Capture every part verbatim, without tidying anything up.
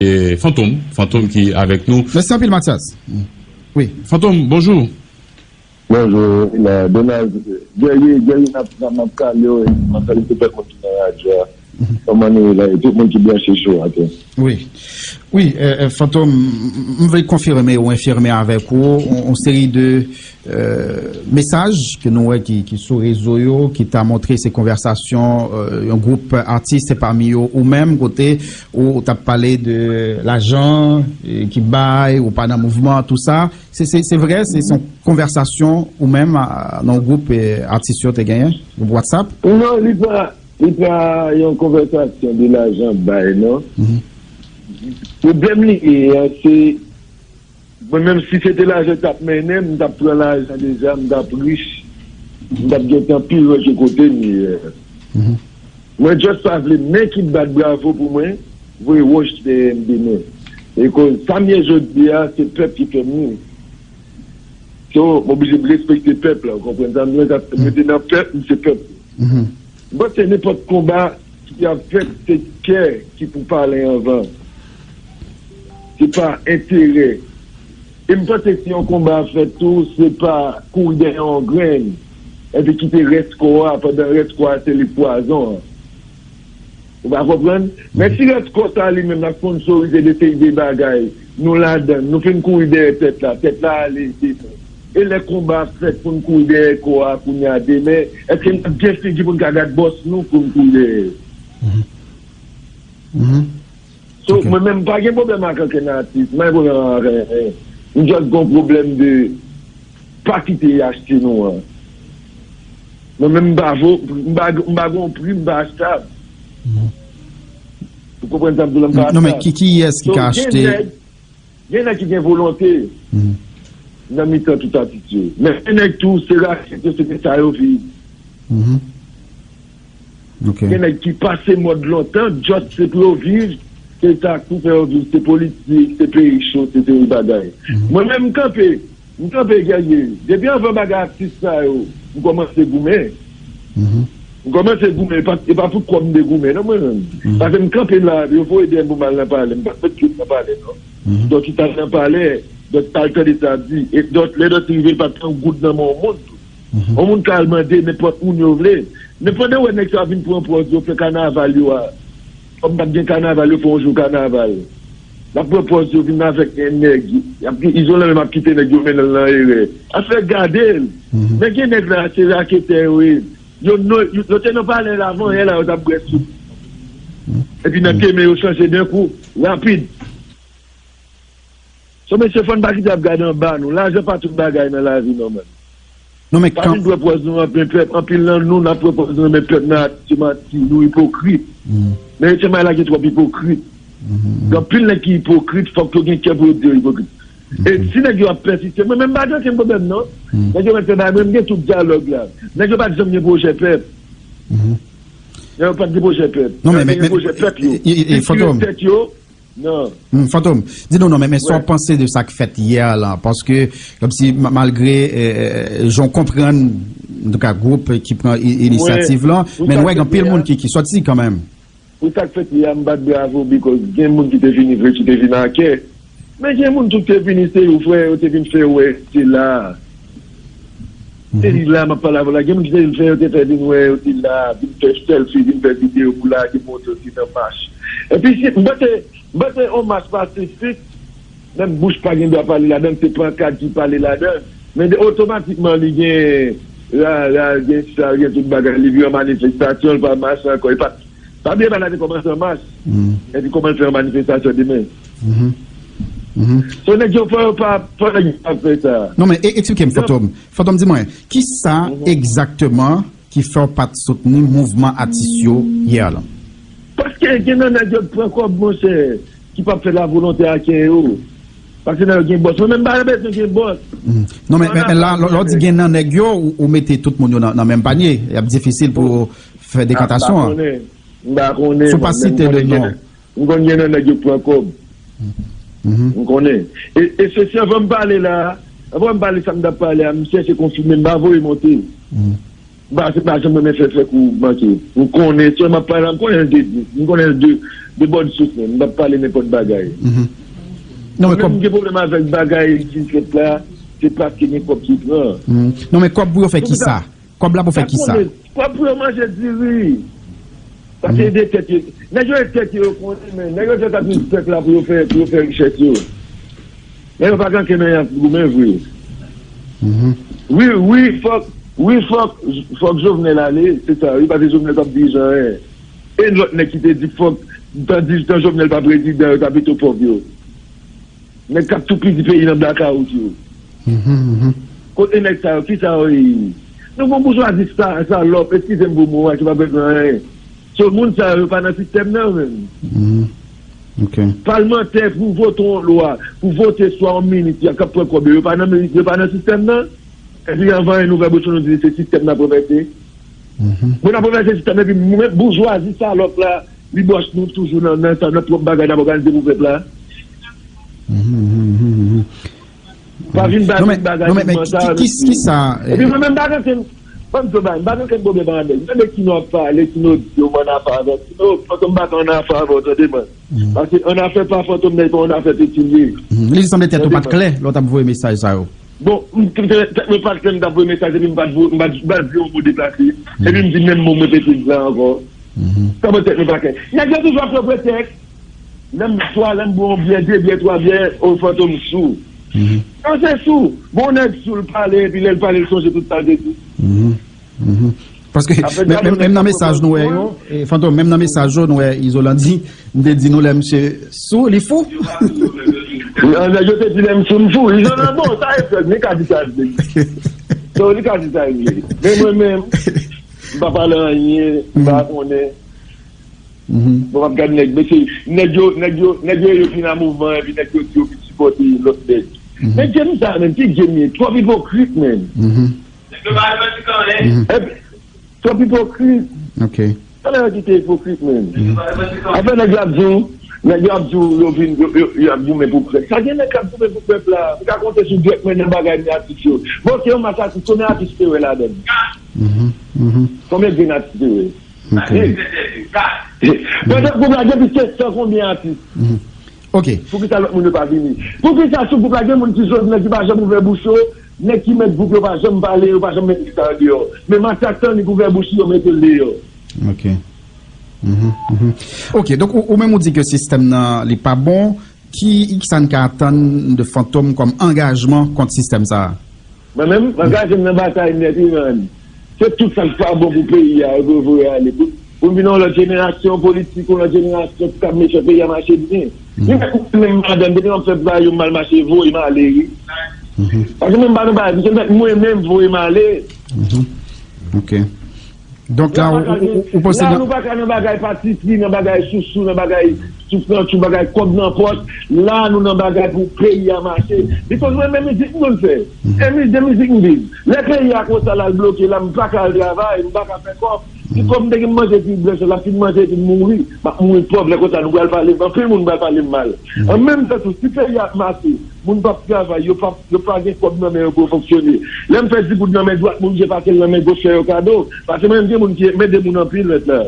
E, Fantom, Fantom ki avèk nou. Mèsi anpil, Mathias. Wi. Fantom, bonjou. Bonjou, la, Donald, Guerrier, Guerrier, n ap, n ap, n ap kale w, e m ap salye tout lòt moun ki nan radyo a. Kòman nou ye la, e tout moun ki branche sou a tou. Wi. Wi, e, e, Fantom, m, m vle konfime ou enfime avèk ou yon, yon seri de, e, mesaj ke nou wè ki, ki sou rezo yo, ki ta montre se konvèsasyon, e, yon gwoup atis, se pami yo ou menm, kote ou, ou t ap pale de lajan, e, ki bay, ou pa nan mouvman, tou sa. Se, se, se vre, se, se yon konvèsasyon ou menm, a, nan yon gwoup, e, atis yo te genyen, gwoup WhatsApp? Non, li pa, li pa yon konvèsasyon de lajan bay, non. Pwoblèm li ye a, se, mwen menm, si se te lajan k t ap mennen m, m t ap pran lajan deja, m t ap rich, m t ap gentan pi lwen ke kote m ye. Mwen just pa vle men ki bat bravo pou mwen, voye wòch dèyè m demen. E koz sa m ye jodi a, se pèp ki fè m ye. So, m oblije m respekte pèp la, ou konprann sa m di la? Mwen te nan pèp, m se pèp. M panse nenpòt konba ki ap fèt, se kè ki pou pale anvan. Se pa enterè. E m panse si yon konba ap fèt tou, se pa kouri dèyè yon grenn, epi kite rès kò a, pandan rès kò a se li k pwazon an. Ou pa konprann? Men si rès kò sa li menm l ap sponsorize de seri de bagay, nou ladan l, nou fin kouri dèyè tèt la, tèt la ale demen. E lè konba ap fèt pou n kouri dèyè kò a kounye a demen, èske n ap gen figi pou n ka gad bòs nou pou n kouri dèyè yo? So, mwen menm, m pa gen pwoblèm ak ankenn atis, m pa gen pwoblèm ak ankenn. M just gen yon pwoblèm de pa kite y achte nou an. Mwen menm, m pa vo, m pa, m pa gen yon pri, m pa achtab. Ou konprann sa m di w la, m pa achtab. Non, men ki, kiyès ki ka achte? Gen nèg, gen nèg ki gen volonte nan mitan tout atis yo. Men gen nèg tou, se rakèt yo, se de sa yo viv. Gen nèg ki pase mòd lontan, just se pou yo viv, se sa k pou fè yo viv, se politik, se peyi cho, se seri bagay. Mwen menm, m kanpe, m kanpe, Guerrier. Depi anvan bagay atis sa yo, m kòmanse goumen. M kòmanse goumen, e pa, e pa pou kòb m te goumen, non, mwen menm. Paske m kanpe la, yo voye dèyè m pou m al nan palè, m pa t met pye m nan palè, non. Dòt ki t al nan palè, dòt t al tande sa ap di, e dòt, lè dòt rive, l pa t pran goud nan men yon moun tou. Yon moun ka al mande nenpòt moun yo vle. Men pandan w wè nèg sa yo ap vin pran pòz yo fè kanaval yo a, kòm pa t gen kanaval, yo fè yon jou kanaval. L ap pran pòz yo vin avèk nèg, y ap, Izolan menm ap kite nèg yo mennen l nan erè. Afè gade l. Men gen nèg la, se raketè yo ye. Yo, yo, yo te nan palè la, avanyè la, yo t ap bwè soup. Epi nan kemen yo chanje de kou, rapid. So, mesye, fò n pa kite ap gade anba nou. Lajan pa tout bagay nan lavi, non, man. Non, men pa vin pran pòz nou anpil pèp. Anpil nan nou, n ap pran pòz nou men pèp nan, se manti, nou ipokrit. Men se may la gen twòp ipokrit. Gen anpil nèg ki ipokrit, fòk yo gen kè pou yo di yo ipokrit. E si nèg yo ap pèsiste, mwen menm m pa gen okenn pwoblèm, non. Nèg yo mèt fè bagay, mwen m gen tout dyalòg la. Nèg yo pa t janm gen pwojè pèp. Nèg yo pa t gen pwojè pèp. Non, men, men, men, pwojè pèp yo. Fantom. Tèt yo, Non. Hmm, Fantom, di nou non, men, men sa w panse de sa k fèt yè a la? Paske, kòmsi, ma-, malgre, eh, jan w konprann, antouka, gwoup ki pran i-, inisyativ lan, men nou wè gen anpil moun ki, ki sòti kanmenm. Pou sa k fèt yè a, m bat bravo, because gen moun ki te vini vre, ki te vin a kè. Men gen moun tou ki te vini, se yo, frè, yo te vin fè wè, se la. Se li la, m ap pale avè w la. Gen moun ki te vin fè, yo te fè vin wè, yo te la, vin fè selfie, vin fè videyo pou lage montre yo te nan mach. Epi, si, m panse, M panse yon mach pasifik, menm bouch pa gen dwa pale ladan l, se pankat ki pale ladan l. Men de, otomatikman, li gen, la, la, gen sa, gen tout bagay, li vin yon manifestasyon, li pa mach ankò. E pa, pa bliye bagay la te kòmanse an mach. Epi kòman l fè yon manifestasyon demen? So, nèg yo fò yo pa, fò nèg yo pa fè sa. Non, men, e, eksplike m, Fantom. Fantom, di mwen, kisa egzakteman ki fè w pa t soutni mouvman atis yo yè a lan? Paske gen nan nèg yo k pran kòb, monchè, ki p ap fè lavolonte a Ken yo. Paske nèg yo gen bòs. Mwen menm, m pa bezwen gen bòs. Non, men, men, men la, lè w di gen nan nèg yo, ou, ou mete tout moun yo nan, nan menm panye. Y ap difisil pou fè dekantasyon an. M pa konnen. M pa konnen, mwen, men m konnen gen nan, m konn gen nan nèg yo k pran kòb. M konnen. E, e se si anvan m pale la, anvan m pale sa m t ap pale a, m chèche konfime, m pa voye monte. M pa, m pa janm renmen fè, fè kou manke. M konnen, sèlman m ap pale, m konnen de, m konnen de, de bòn sous menm. M p ap pale nenpòt bagay. Non, men kòb. M gen pwoblèm avèk bagay ki fèt la, se paske gen kòb ki pran. Non, men kòb pou yo fè kisa? Kòb la pou fè kisa? Kòb pou yo manje diri. Paske de tèt yo. Nèg yo e tèt yo, yo konnen, men nèg yo fè sakrifis pèp la pou yo fè, pou yo fè richès yo. Men yo pa gen ankenn anyen ap goumen vre. Wi, wi, fòk, wi, fòk, fòk Jovenel ale, se sa, wi, paske Jovenel p ap dirije anyen. E lòt nèg ki te di fòk, tan di, tan Jovenel pa prezidan, yo ta pito pòv yo. Nèg k ap toupidi peyi nan blakawout yo. Kote nèg sa yo? Kisa yo ye? Nou gon boujwazi sa, salòp, eskize m pou mo a ki pa bezwen anyen. So, moun sa yo, yo pa nan sistèm nan menm. Ok. Palmantè pou vote yon lwa, pou vote swa yon minis, y a k ap pran kòb yo, yo pa nan minis, yo pa nan sistèm nan. Epi anvan yon nouvèl bouchon nou di se sistèm nan pwofèse. Bon, nan pwofèse sistèm epi menm boujwazi salòp la, li bòch nou toujou nan, nan, nan pwòp bagay n ap òganize pou pèp la. Pa vin ba vin bagay ki manta. Ki sa? Epi mwen menm m pa gen kenn, ban m di w bagay, m pa gen kenn pwoblèm avèk. M tande Kino ap pale, Kino di yo m ann afè avè w. Kino, Fantom m pa gen ann afè avè w, tande mwen. Paske ann afè pa Fantom nan, e pa ann afè Petilye. Li sanble tèt ou pa t klè lè w t ap voye mesaj sa yo. Bon, m te tèt mwen pa t klè, m t ap voye mesaj epi m pa t voye, m pa t, m pa t di yon mo deplase. Epi m di menm mo m repete di la ankò. Kòman tèt mwen pa klè? Nèg yo toujou ap fè pretèks. Lè m swa lè m bwè yon byè, de byè, twa byè, o Fantom sou. Non, se sou. Bon, nèg sou, l pale, epi lè l pale, l sonje tout sa l te di. Paske menm nan mesaj nou wè yo, Fantom, menm nan mesaj yo nou wè Izolan di, m te di nou lè misye sou, li fou. Yo te di lè m sou, m fou. Izolan, bon, sa e frè, li ka di sa l vle. So, li ka di sa l vle. Men mwen menm, m pa pale anyen, m pa konnen. Bon, m ap gade nèg, mesye, nèg yo, nèg yo, nèg yo, yo vin nan mouvman, epi nèg yo di yo vin sipòte lòt nèg. Men game sa menm, ki game ye? Twòp ipokrit, menm. Epi, twòp ipokrit. Ok. Sa nèg yo kite ipokrit, menm. Afè nèg yo ap di w, nèg yo ap di w, yo vin, yo, yo, yo ap goumen pou pèp. Sa gen nèg k ap goumen pou pèp la. M ka konte sou dwèt mwen nan bagay men atis yo. Bon, se yon match atis, konbyen atis te wè ladan l? Konbyen grenn atis te wè? Pandan gwoup la gen plis ke san konbyen atis. Poukisa lòt moun yo pa vini? Poukisa sou gwoup la gen moun ki sot, nèg ki pa janm ouvè bouch yo, nèg ki mèt gwoup yo pa janm pale, yo pa janm met nèg sa yo deyò. Men Matyas Tannik ouvè bouch li, yo mete l deyò. Ok. Ok, donk ou menm ou di ke sistèm nan li pa bon, ki sa n ka atann de Fantom kòm angajman kont sistèm sa a? Mwen menm, m angaje m nan batay nèt wi man. Se tout sa k pa bon pou peyi a yo dwe voye ale. Pou, pou m vin yon lòt jenerasyon politik, yon lòt jenerasyon ki kab make sure peyi a mache byen. Li mèt mwen menm madanm, depi m ap fè bagay yo mal mache, voye m ale wi. Paske mwen m pa nan bagay, se mèt mwen menm voye m ale. Ok. Donk la, ou, ou, ou panse la, nou pa ka nan bagay patipri, nan bagay sousou, nan bagay souflantchou, bagay kòb nan pòch. La, nou nan bagay pou peyi a mache. Because mwen, men mizik m konn fè. E mizik, de mizik m viv. Lè peyi a konsa, l al bloke la, m pa ka al travay, m pa ka fè kòb. Si kòm m te gen manje epi blanch, l ap fin manje epi m mouri. M ap mouri pòv, lè konsa, nou pral pale, anpil moun pral pale m mal. An menm tan tou, si peyi a ap mache, moun p ap travay, yo p ap, yo pa gen kòb nan men yo pou yo fonksyone. Lè m fè di goud nan men dwat, m oblije pase l nan men goch fè yo kado. Paske mwen menm gen moun ki, m ede moun anpil mèt la.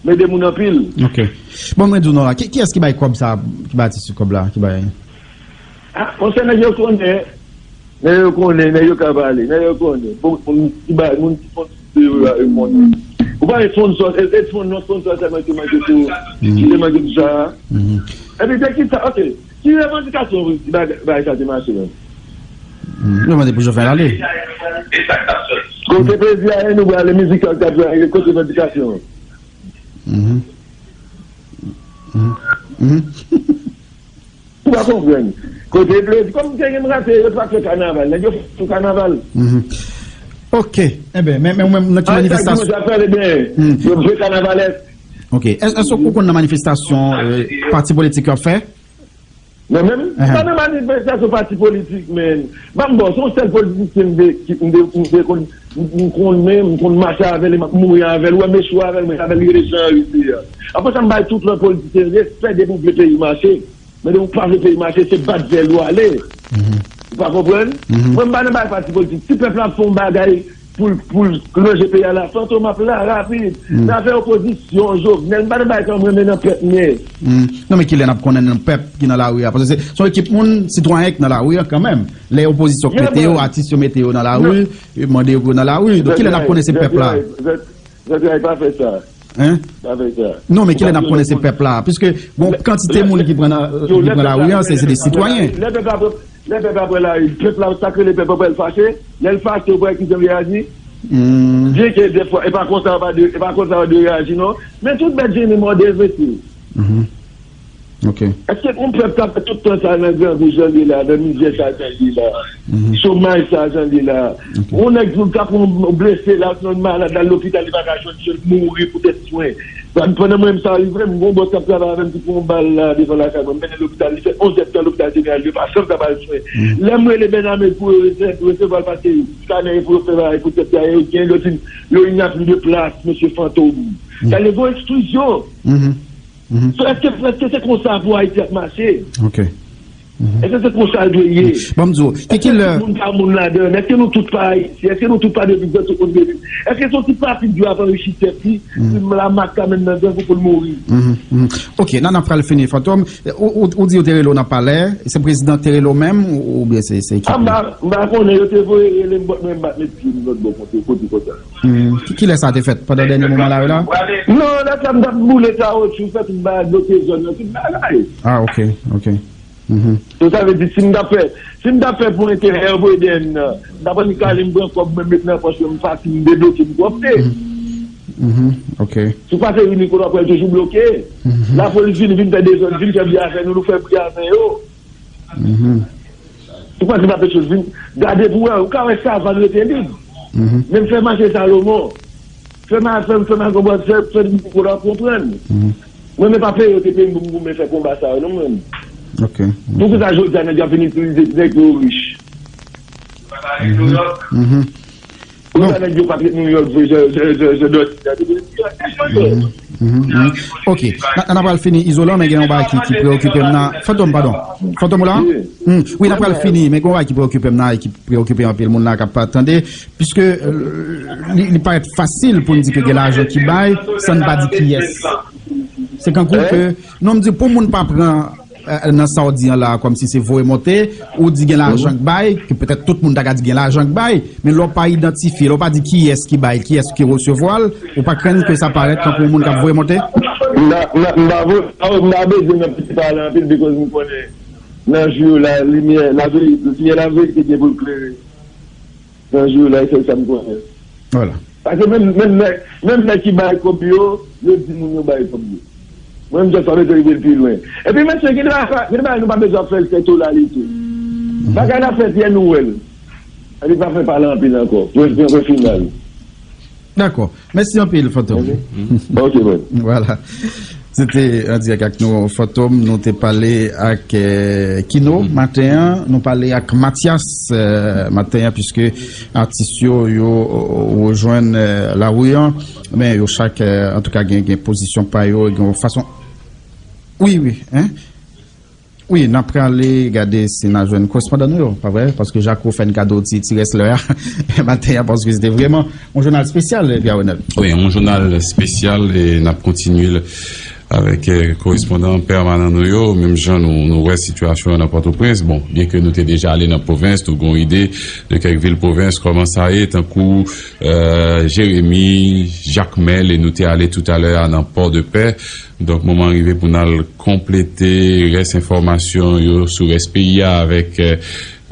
M ede moun anpil. Ok. Bon, mwen di w non la, ki, kiyès ki bay kòb sa, ki bay atis yo kòb la, ki bay? Ah, monchè, nèg yo konnen. Nèg yo konnen, nèg yo ka pale, nèg yo konnen. Bon, moun ki bay, moun ki fon yo, yo konnen. Ou pa e sponsor, e, e spon-, non sponsor sèlman ki manke pou, ki te manke pou sa. Epi de ki sa, ok. Ki revandikasyon bagay sa te mache menm? Nou mande pou Jovenel ale. Kote plezi a, nou prale mizik sa k ap jwe, kote revandikasyon? Ou pa konprann. Kote plezi, kòm te gen rate, yo t ap fè kanaval, nèg yo fè sou kanaval. Ok, enben, men, men, men, nan ki manifestasyon? Yo jwe kanavalès. Ok, èske ou konn nan manifestasyon pati politik yo ap fè? Mwen menm, m pa nan manifestasyon pati politik, men. Ban m ba w, se yon sèl politisyen m te, ki, m te, m te konn, m, m konnen, m konn mache avè l, e m ap mouri avè l, ou wè m echwe avè l, men avè l rete jan l rete a. Apre sa, m bay tout lòt politisyen respè depi w vle peyi mache. Men depi w pa vle peyi mache, se bat zèl ou ale. Ou pa konprann? Mwen, m pa nan bagay pati politik. Si pèp la ap fè yon bagay, pou l, pou l ranje peyi a la. Fantom ap la, rapid. Nan afè opozisyon, Jovenel, m pa nan bagay sa, mwen, men nan pèp, men. Non, men kilè n ap konnen nan pèp ki nan lari a? Paske se se yon ekip moun, sitwayen ki nan lari a kanmenm. Lè opozisyon k mete yo, atis yo mete yo nan lari, yo mande yo pou yo nan lari. Donk, kilè n ap konnen se pèp la? Zantray, pa fè sa. Hein? Pa fè sa. Non, men kilè n ap konnen se pèp la? Piske gon kantite moun ki pran nan, ki pran lari a, se se de sitwayen. Lè pèp la pran, lè pèp la pran lari, pèp la, sa k rele pèp la pral fache. Lè l fache, ou wè ki jan l reyaji. Byen ke defwa, e pa konsa yo pa dwe, e pa konsa yo dwe reyaji, non. Men tout bèt jennen mòde, mesye. Ok. Èske yon pèp k ap fè tout tan sa nan grangou jan l ye la, nan mizè sa jan l ye la, chomaj sa jan l ye la? Yon nèg k ap yon blese la, yon malad la, lopital, li pa ka jwenn, jwenn mouri poutèt swen. Pandan mwen menm sa rive m, gon bòs k ap travay avè m ki pran yon bal la devan lakay mwen, m mennen lopital, li fè onz èdtan lopital jeneral, yo pa janm ka ba l swen. Lè m rele Bènamil pou yo resevwa l, paske skanè pou yo fè bagay pou tèt li a, yo gen, yo di m, yo, il n'y a plus de place, mesye Fantom. Sa le gon eksklizyon. So, èske, èske se konsa pou Ayiti ap mache? Ok. Èske se konsa l dwe ye? Ban m di w, ki ki lè? Moun pa moun ladan l? Èske nou tout pa Ayisyen? Èske nou tout pa de vin, tout moun de vin? Èske se yon ti pati dwe ap anrichi tèt li, pou la mak ka menm nan grangou pou l mouri? Ok, nan n ap pral fini, Fantom. Ou, ou, ou di yo te rele w nan palè, se prezidan te rele w menm, ou, oubyen se, se ekip? M pa, m pa konnen, yo te voye rele m, bòt mwen m bat met pye m lòt bò kote, kote konsa. Ki, ki lè sa te fèt? Pandan dènye moman la yo la? Non, lè sa m t ap boule kawotchou, fè tout bagay, bloke zòn nan, tout bagay. Ah, ok, ok. So, sa vle di, si m t ap fè, si m t ap fè pou enterè yo voye dèyè m nan, m t ap annik ale m pran kòb mwen, m met nan pòch mwen, m fasil, m debloke m pwòpte. Ok. Si w pase Rinikòl, w ap wè l toujou bloke. Lapolis vin, vin fè dezòd, vin fè bri avè nou, nou fè bri avè yo. Si w pase Papechòs, vin gade pou wè, ou ka wè Savann rete lib. Menm fè mache Salomon. Fè ma, fè, fè ma konprann, fè, fè m pou w konprann. Mwen menm pa peye yo te peye m pou m goumen fè konba sa yo, non, mwen. Ok. Poukisa jodi a nèg yo ap vin itilize nèg yo rich? Poukisa nèg yo pa trete New York vre, jan, jan, jan, jan Dutty a te vle di a? Kèsyon yo. Ok. N a, n a pral fini, Izolan, men gen yon bagay ki, ki preokipe m nan. Fantom, padon. Fantom, ou la? Wi, n a pral fini, men gen yon bagay ki preokipe m nan e ki preokipe anpil moun nan k ap tande. Piske li, li parèt fasil pou n di ke gen lajan ki bay san n pa di kiyès. Se kankou ke, non, m di pou moun pa pran nan sa w di an la kòmsi se voye monte, ou di gen lajan k bay, ke petèt tout moun ta ka di gen lajan k bay, men lè w pa idantifye, lè w pa di kiyès ki bay, kiyès ki resevwa l, ou pa krenn ke sa parèt tankou yon moun k ap voye monte? M pa, m pa, m pa bezwen nan piti pale anpil, because m konnen nan jou yo la, limyè, laverite, limyè laverite gen pou l klere. Nan jou yo la, e sèl sa m konnen. Vwala. Paske menm, menm nèg, menm nèg ki bay kòb yo, yo di moun yo bay kòb yo. Mwen, m just pa bezwen rive l pi lwen. Epi, mesye, gen de bagay, gen de bagay nou pa bezwen ap fè l fè tolalite. Bagay la fèt yè nou wè l. Epi pa fè pale anpil ankò. Pwen, pwen, pwen final. Dakò. Mèsi anpil, Fantom. Ok, bon. Vwala. Se te an dirèk ak nou, Fantom. Nou te pale ak eh, Kino maten an. Nou pale ak Mathias eh, maten an, piske atis yo, yo rejwenn eh, lari an. Men yo chak, eh, antouka, gen, gen pozisyon pa yo, gen yon fason. Wi, wi, hein? Wi, n ap prale gade si n a jwenn korespondan nou yo, pa vre? Paske Jaco fè n kado ti, ti rès lè a maten an, paske se te vrèman yon jounal espesyal, Pierre Renel. Wi, yon jounal espesyal e n ap kontinye l avèk eh, korespondan pèmanan nou yo, menm jan nou, nou wè sitiyasyon an nan Pòtoprens. Bon, byenke nou te deja ale nan pwovens, nou gen yon ide de kèk vil pwovens, kòman sa ye, tankou eh, Jeremi, Jakmèl, e nou te ale toutalè a nan Pòdepè. Donk, moman an rive pou n al konplete rès enfòmasyon yo sou rès peyi a avèk eh,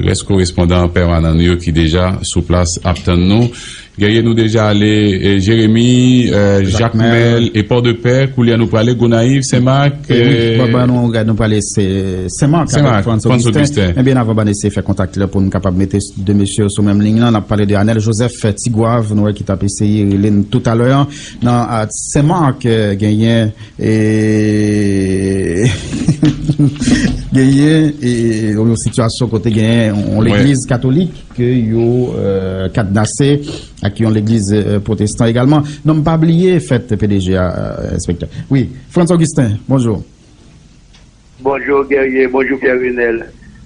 rès korespondan pèmanan nou yo ki deja sou plas ap tann nou. Guerrier, nou deja ale eh, Jeremi, eh, Jakmèl e Pòdepè. Koulye a nou prale Gonayiv, Senmak. Wi, ban nou gade, nou prale Senmak avèk Frantz Augustin. Men byen avan, ban n eseye fè kontak la pou n kapab mete de mesye yo sou menm liy lan. N ap pale de Anèl Joseph, Tigwav, nou wè ki t ap eseye rele n toutalè an. Nan Senmak, genyen e genyen e yon sitiyasyon kote genyen yon legliz katolik ke yo kadnase ak yon legliz pwotestan egalman. Non, m pa bliye fèt P D G a, enspektè. Wi, Frantz Augustin, bonjou. Bonjou Guerrier, bonjou Pierre Renel.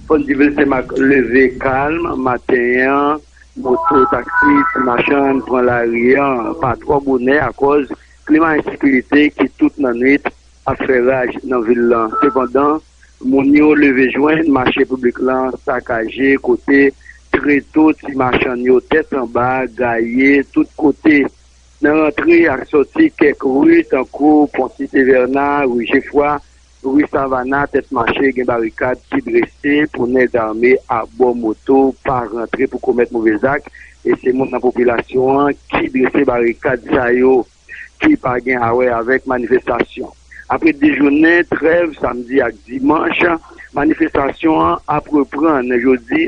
Fò n di vil Senmak leve kalm maten an. Moto, taksi, ti machann pran lari an pa twò bonè akòz klima ensekirite ki tout nan nwit ap fè raj nan vil lan. Sepandan, moun yo leve jwenn mache piblik lan sakaje, kote treto ti machann yo tèt anba, gaye tout kote. Nan rantre ak sòti kèk ri tankou Pon Site Vèna, ri Jefwa, ri Savana, Tèt Mache, gen barikad ki drese pou nèg ame abò moto pa rantre pou komèt move zak, e se moun nan popilasyon an ki drese barikad sa yo, ki pa gen a wè avèk manifestasyon. Apre de jounen trèv, samdi ak dimanch, manifestasyon an ap reprann jodi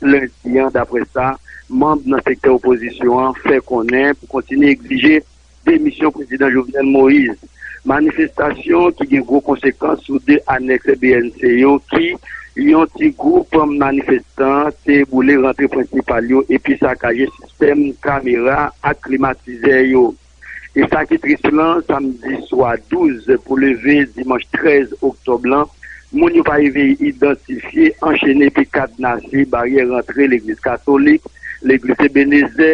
lendi an, daprè sa manm nan sektè opozisyon an fè konnen, pou kontinye egzije demisyon prezidan Jovenel Moïse. Manifestasyon ki gen gwo konsekans sou de anèks B N C yo, ki yon ti gwoup manifestan te boule rantre prensipal yo epi sakaje sistèm kamera ak klimatizè yo. E sa ki tris lan, samdi swa douz pou leve dimanch trèz oktòb lan, moun yo pa rive idantifye anchene epi kadnase baryè rantre legliz katolik, legliz Ebenezè,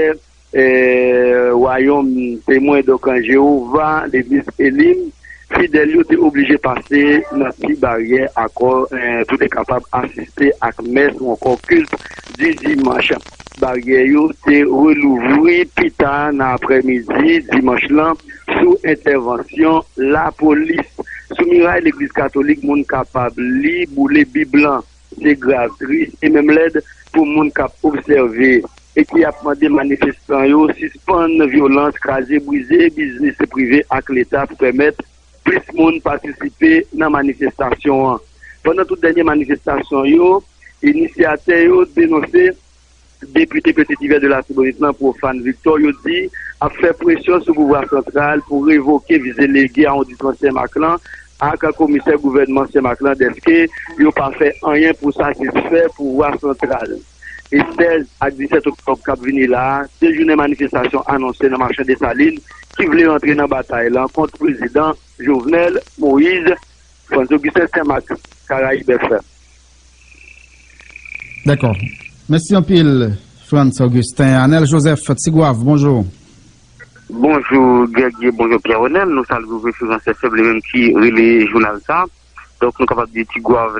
eh, Wayòm Temwen, donk, an Jewova, legliz Elim, fidèl yo te oblije pase nan ti baryè akò, eh, pou te kapab asiste ak mès ou ankò kilt di dimanch. Baryè yo te relouvri pita nan aprèmidi dimanch lan sou entèvansyon lapolis. Sou miray legliz katolik, moun kapab li, boule Bib lan. Se grav, tris e menm lèd pou moun k ap obsève e ki ap mande manifestan yo sispann vyolans, kraze brize biznis prive ak Leta pou pèmèt plis moun patisipe nan manifestasyon an. Pandan tout dènye manifestasyon yo, inisyatè yo denonse depite Petite Rivière de l'Artibonite lan, Profane Victor, yo di ap fè presyon sou pouvwa santral pou revoke vis delege awondisman Senmak lan ak komisè gouvènman Senmak lan, dèske yo pa fè anyen pou satisfè pouvwa santral. E sèz ak disèt oktòb k ap vini la a, de jounen manifestasyon anonse nan Machan Desalin, ki vle rantre nan batay lan kont prezidan Jovenel Moïse. Frantz Augustin, Senmak, Karayib F M. Dakò. Mèsi anpil, Frantz Augustin. Anèl Joseph, Tigwav, bonjou. Bonjou Guerrier, bonjou Pierre Renel. Nou salye ou, Referans F M, li menm ki rele jounal sa. Donk, nou kapab di Tigwav,